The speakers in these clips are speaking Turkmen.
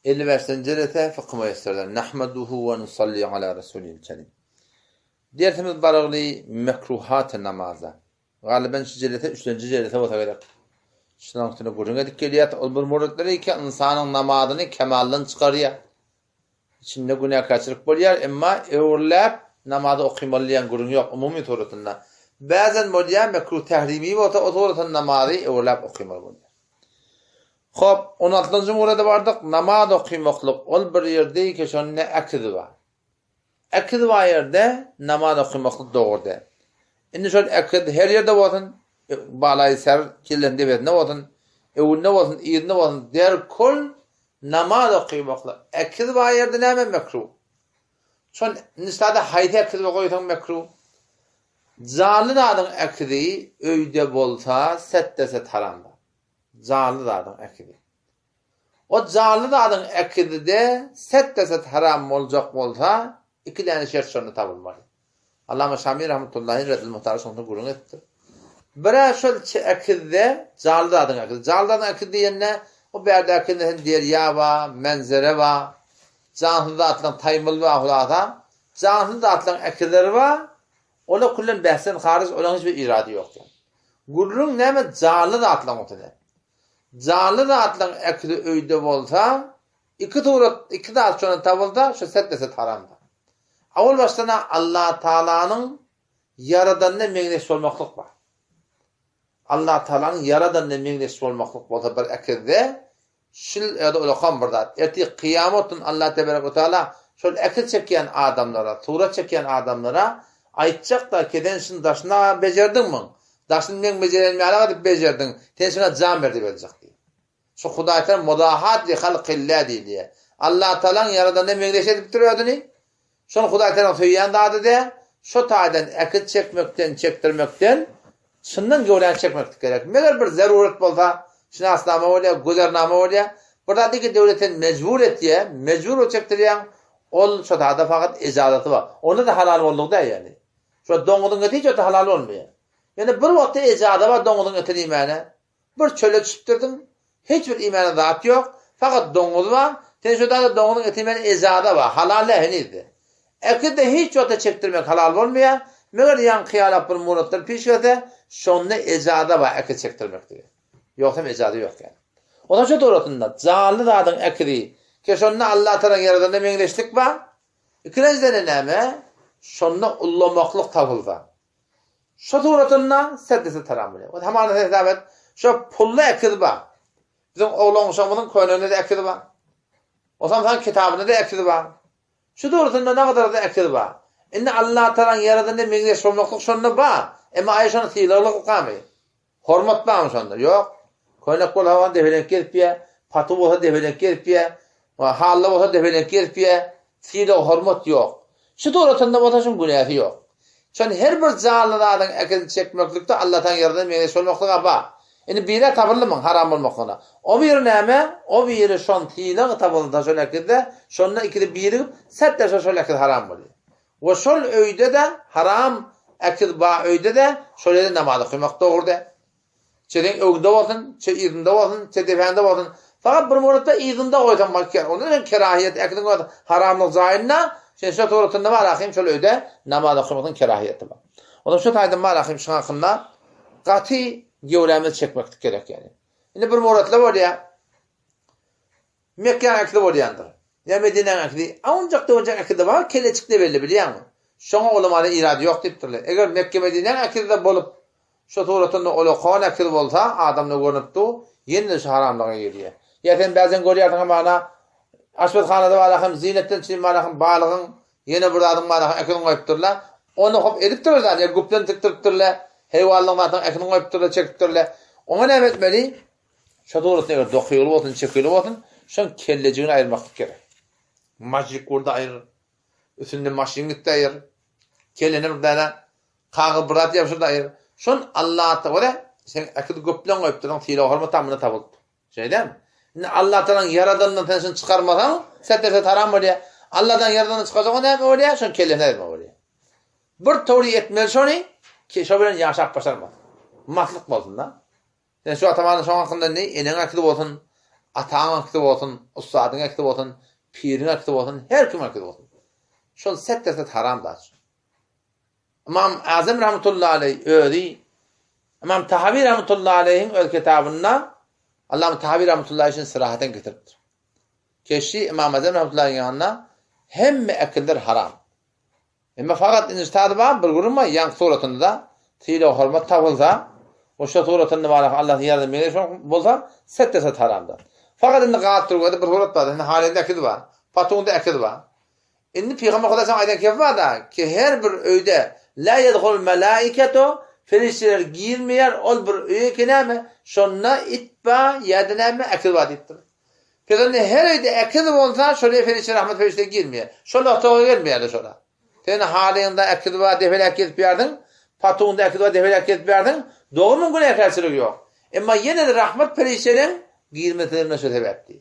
55-nji jelese Fykhy Müýesserden Nahmaduhu we nusalli ala Rasulil Kerim. Dersimiz baragly mekruhat namaza. Galyban şu jelese üçlenji jelese bolsa gerek. Şunuň üstüne gürrüň edip gelýär. Ol bir muratlar ki ynsanyň namazyny kemaldan çykarýar. Içinde günäkärçilik bolýar, emma öwrüläp namazy okymaly diýen gürrüň ýok umumy suratynda. Bäzen bolýar mekruh tährimi bolsa o suratynda namazy öwrüläp okymaly bolýar. Hop, on altynjy murada bardyk, namaz okymaklyk ol bir ýerde ki şonda äkiz bar. Äkiz bar ýerde namaz okymaklyk dogry däl. Indi şol äkiz her ýerde bolsun, balaýy ser kellesiniň depesinde bolsun, öňünde bolsun, yzynda bolsun, derkol Namaz okymaklyk ekiz bar ýerde näme mekruh? Şol nisada haýsy ekiz goýsaň mekruh? Janly zadyň ekizi öýde bolsa setde-set haram zat. Janly zadyň ekizi. O janly zadyň ekizide setde-set haram boljak bolsa, iki däne şert şonda tapylmaly. Allama Şami rahmetullahi Reddül Muhtar şonda gürrüň edipdir. Birä şol ekizde janly zadyň ekizi. Janly zadyň ekizi diýende o bärdäkinde hem derýa ba, menzere ba, jansyz zatlaryň taýmyl ba hulasa, jansyz zatlaryň ekizleri ba, olar küllen bähsden haryj, olaryň hiç bir irady ýok diýen. Gürrüň näme janly zatlaryň otene. Janly zatlaryň ekizi öýde bolsa, iki surat, iki zat şonda tapylsa, şu set-de-set haramdyr. Owal başdan-a Allatagalanyň Ýaradanyna meňzeş bolmaklyk bar. Allatagalanyň Ýaradanyna meňzeş bolmaklyk bolsa bir ekizde şil ýa-da ulakan bir zat. Ertir kyýamat gün Allah tebarek we taala şol ekiz çekýän adamlara, surat çekýän adamlara aýtjak-da ki sen şuny daşyna bejerdiňmiň? Daşyny meň bejerenim ýaly edip bejerdiň. Sen şuňa jan ber diýip aýtjak diýip. Şu Hudaý Tagala mudahat li halkillah diýilýär. Allah Tagalaň ýaradanyna meňzeş edipdir özüni. Şol Hudaý Tagalaň söýýän zady dä. Şo taýdan äkit çekmekden, çekdirmekden çyndan göwräni çekmeklik gerek. Meger bir zeruret bolsa, şinasnama bolýar, güzernama bolýar. Bir zat iki döwlet seni mejbur etýär, mejbur bolup çekdirýäň, ol şo taýda fakat ejazaty bar. Onda-da halal boldugy däl ýagny. Şo doňuzyň eti hiç wagtda halal bolmaýar. Ýöne bir wagtda ejaza bar doňuzyň etini iýmäne. Bir çöle düşüpdirdiň, hiç bir iýmäne zat ýok, fakat doňuz bar, sen şo zada doňuzyň eti iýmäne ejaza bar, halal däl henizde. Ekizde hiç wagtda çekdirmek halal bolmaýar, meger ýaňky ýalak bir muratlar piş gelse, şonda ejaza bar ekiz çekdirmeklige. Ýogsam ejaza ýok ýaly. Onsoň şo dogrusynda, janly zadyň ekizi, ki şonda Allatagalaň ýaradanyna meňzeşlik bar, ikilenjiden-de näme, şonda ullamaklyk tapylsa. Şo suratynda seddesi taram bolýar. O hamana sen hesap et, şo pully ekiz bar. Biziň oglan-uşagymyzyň köneinde-de ekiz bar. O samsaň kitabynda-da ekiz bar. Şu dogrusynda nagadar-da ekiz bar. Indi Allatagalaň ýaradanyna meňzeş bolmaklyk şonda bar. Emma aý şony sylaglyk gamy? Hormat barmy şonda? Ýok. Köýnek bolsa oňa depelenk gezip ýa, patu bolsa depelenk gezip ýa, hally bolsa depelenk gezip ýa, sylag hormat ýok. Şu suratynda bolsa şuň günäsi ýok. Şon her bir janly zadyň ekini çekmeklikde Allataň ýaradan meňzeş bolmaklyga bar. Indi birä tapyldymyň haram bolmaklygyna. O biri näme? O biri şon sylag tapylsa şol ekizde, şonda ikisi birigip, setdeşe şol ekiz haram bolýar. We şol öýde-de, haram ekiz bar öýde-de, şol ýerde namaz okamak dogry däl. Çe seň öňüňde bolsun, çe yzyňda bolsun, çe depäňde bolsun. Fakat bir muratda yzyňda goýsaň bolýar. Onda hem kerahiýet ekiziň öz haramlyk jaýynda, sen şo suratynda bar ahym şol öýde namaz okamaklygyň kerahiýeti bar. Onda şo taýdan bar ahym şuň hakynda gaty göwrämizi çekmeklik gerek ýaly. Indi bir muratla bolýar. Mekgäň äkidi bolýandyr. Ýa Medinäň äkidi. Awunjak-döwünjek äkidi bar, kelleçik-de belli, bilýäňmi? Şoňa ulamada irady ýok diýipdirler. Eger Mekge-Medinäň äkidi-de bolup, şo suratynda ulakan äkidi bolsa, adamda görnüp dur, ýene-de şu haramlyga girýär. Ýa sen bäzden görýärsiň hamana, aşpezhanada bar ahym, zinetden çyn bar ahym, balygyň, ýene bir zadyň bar ahym, äkidini goýupdyrlar. Ony hop edipdirler zat, ýa güpden tikdiripdirler, heýwanlygyň zatynyň äkidini goýupdyrlar, çekipdirler. Oňa näme etmeli? Şo dogrusynda eger dokyly bolsun, çekili bolsun, şoň kellejigini aýyrmaklyk gerek. Majik gurdy aýyr, üstünden maşyn gitdi aýyr, kellene bir däne kagyz bir zat ýapyşyrdy aýyr. Şon Allatagala görä, sen äkidi göpleň goýupdyrsyň, sylag-hormat tamyna tapylypdyr. Şeýdämi? Indi Allatagalaň ýaradanyndan sen şuny çykarmasaň, set-de-set haram bolýar. Alladan ýaradanyndan çykarsaň, o näme bolýar? Şoň kellesini aýyrmaly bolýar. Bir towry etmeli şony, ki şo bilen ýaşap başarmasyn. Maslyk bolsun-da. Sen şu atamanyň şoň hakynda indi eneň äkidi bolsun. Ataň ekizi bolsun, ussadyň ekizi bolsun, piriň ekizi bolsun, her kimiň ekizi bolsun. Şol set-de-set haram zat. Ymam Azam rahmetullahi aleýh özi Ymam Tahawi rahmetullahi aleýhiň öz kitabynda Allama Tahawi rahmetullahi şuny syrahaten getiripdir. Keşi Ymam Azam rahmetullahi ýanynda hemme ekiller haram. Emma fakat indi ştady bar, bir gürrüň bar, ýaňky suratynda sylag hormat tapylsa, o şo suratynda bar Allah ýazan meňzeş bolsa, set-de-set haramdyr. Fakat indi galyp durgada bir surat bar, indi halyňda ekiz bar, patuňda ekiz bar. Indi Pygamber Hudaý saňa aýdan kefi bar-da, ki her bir öýde la ýedhulul melaiketu, perişdeler girmeýär ol bir öýe ki näme, şonda it bar ýa-da näme ekiz bar diýipdir. Pes onda her öýde ekiz bolsa, şol öýe perişde rahmet perişde girmeýär. Şol otaga gelmeýär-de şola. Sen halyňda ekiz bar depeläp gezip ýörsiň, patuňda ekiz bar depeläp gezip ýörsiň, dogry muň günäkärçiligi ýok. Emma ýene-de rahmet perişdeleň girmesine şo sebäpdi.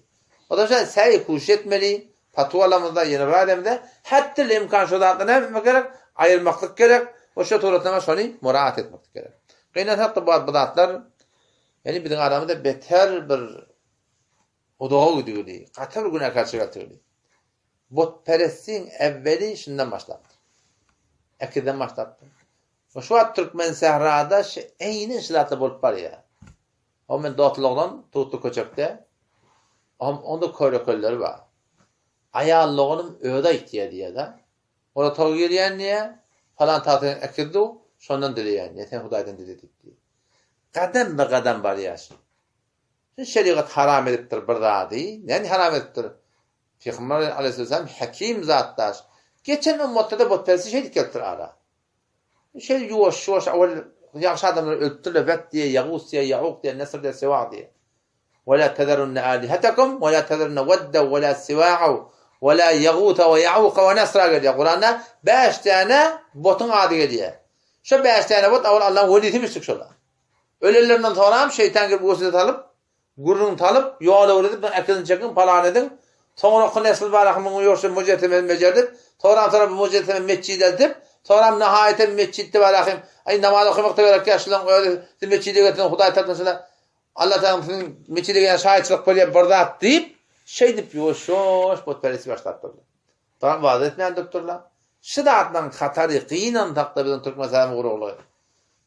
O zaman şa säý huş etmeli, Patwa alamyzda, ýene bir adamda hetdil imkan şo zatlary näme etmek gerek? Aýyrmaklyk gerek we şo suratnama şony muraat etmeklik gerek. Gynansak-da bu bu zatlar ýani biziň aramyzda beter bir uzaga gidigili, gaty bir günäkärçilik eltigili. Butperestligiň äwweli şundan başlapdyr. Ekizden başlapdyr. We şu wagt Türkmensährada şu eýni şu zatlar bolup barýar. O men dostlugdan tutly köçekde. Ohm onda körekelleri bar. Aýal doganym özi aýtýar diýýär-de. Ola toý girýän diýýär, falan tagtadan äkizdi, şondan dileýän diýýär, sen Hudaýdan dile diýip diýýär. Gadam be gadam barýar şu. Şu şerigat haram edipdir bir zady. Näme haram edipdir? Pygamber aleyhisselam hakim zatdaş. Geçen ummatda-da butperestlik şeýdip gelipdir ara. Şeýle ýuwaş-ýuwaş awal ýagşy adamlar ölüpdirler, Wet diýe, Ýagus diýe, Ýauk diýe, Nesr diýe, Siwag diýe. We la tezerunne alihatakum we la tezerunne Wedde we la Siwa'a we la Ýaguta we Ýauka we Nesra gelýär. Kuranda bäş däne botuň ady gelýär. Şo bäş däne bot awal Allahyň welisimişdik şolar. Ölenlerinden soňram şeýtan gelip weswese salyp, Gürrüň salyp, ýol öwredip, muny äkidin çekiň, palan ediň. Soňraky nesl bar ahy muňa ýogsa mujessemeni bejerdip, soňram soňra bu mujesseme metjide eltip, soňram nahaýatem metjitde bar ahym, aý namaz okamakda gerekýär, şulaň özi sizi metjide getiren Hudaý tarapyndan şuna Allah tagam siziň metjide gelýän şaýatçylyk bolýar bir zat diýip, şeýdip ýuwaş-ýuwaş butperestlik başlapdyrlar. Soňam wagyz etmän durupdyrlar. Şu zatlaryň hatary gynansakda biziň Türkmenistanyň guruglygy.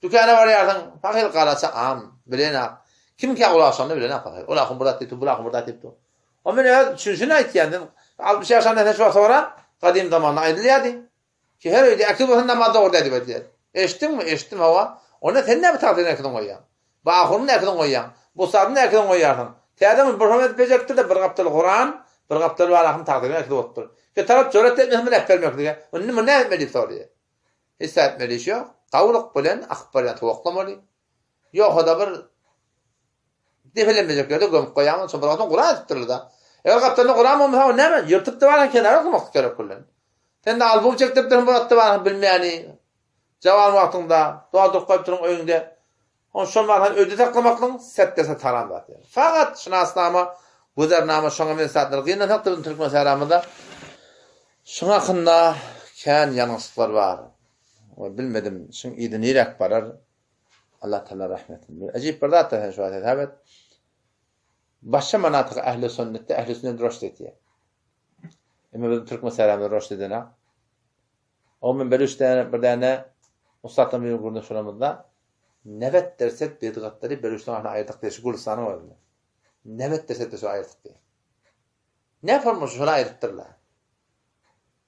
Dükana barýarsyň, pahyr garaça am, bilenak. Kimkä ulaşanyny bilenak pahyr. Ol ahun bir zat diýip dur, bul ahun bir zat diýip dur. O men öz düşünişini aýtýan. Sen 60 ýaşanda sen şu wagt sora, gadym zamanda aýdylýardy. Ki her öýde ekiz bolsa namaz dogry däl diýip aýdylýardy. Eşitdiňmi? Eşitdim, hawa. Onda sen näme tagsyryň ekiziň goýýaň? Bu ahunyň näkiziň goýýaň? Bu ussadyň näkiziň goýýarsyň? Täze muny bir edip bejeripdir-de, bir gapdaly Kuran, bir gapdaly bar ahun tagsyryň ekizi bolupdyr. Ki tarap jüret etmesin muny äpbermeklige. Indi muny näme etmeli diýip soraýar. Hiç zat etmeli iş ýok. Gawulyk bilen akyp barýan suw oklamaly. Ýogsa-da bir depelenmejek ýerde gömüp goýaň, şo bir wagtdan guran edipdirler-de. Eger gapdalynda guran bolmasa, o näme? Ýyrtyp-da barýan kenara oklamaklyk gerek bilen. Sen-de albom çekdiripdirsiň bir wagtda barýan bilmäni. Jawan wagtyňda dolduryp goýupdyryn öýüňde. Ony şol mahaly öýde saklamaklygyň set-deset haram zat ýaly. Fakat şynasnama, güzernama şoňa meňzeş zatlar gynansak-da biziň türkmen sähramyzda şuň hakynda kän ýalňyşlyklar bar. We bilmedim şuň yzy niräk barar. Allah Taala rahm etsin. Bir äjip bir zat-da sen şu wagt hesap et. Başga manatyk ähli sünnetde ähli sünnet roşt etýär. Emma biziň türkmen sähramyzda roşt edenak. O men bir üç däne bir däne ussatdan birini gürrüň şuramyzda nebet derset bidgatlary bir üçden ahyna aýyrdyk diýdi şu Gülüstanyň özünde. Nebet derset de şu aýyrdyk diýdi. Ne formuş şony aýyrypdyrlar.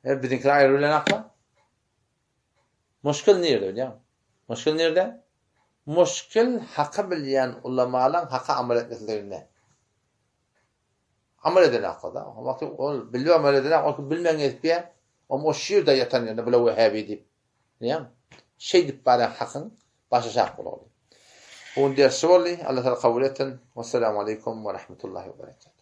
E biziňkiler aýryp bilen akla. Muşkil nirde bilýäň? Muşkil nirde? Muşkil haky bilýän ulamalaň haka amal etmesizliginde. Amal eden hakda. O wagty ol bilip amal eden, ol bilmän gezipýär. Om o şirde ýatan ýerinde bula wehhabi diýip. Näme? Şeýdip barýan hakyň başy şak boldy. Bu gün dersi boldy. Allah Taala kabul etsin. Wassalamu aleýkum we rahmetullahi we berekatuh.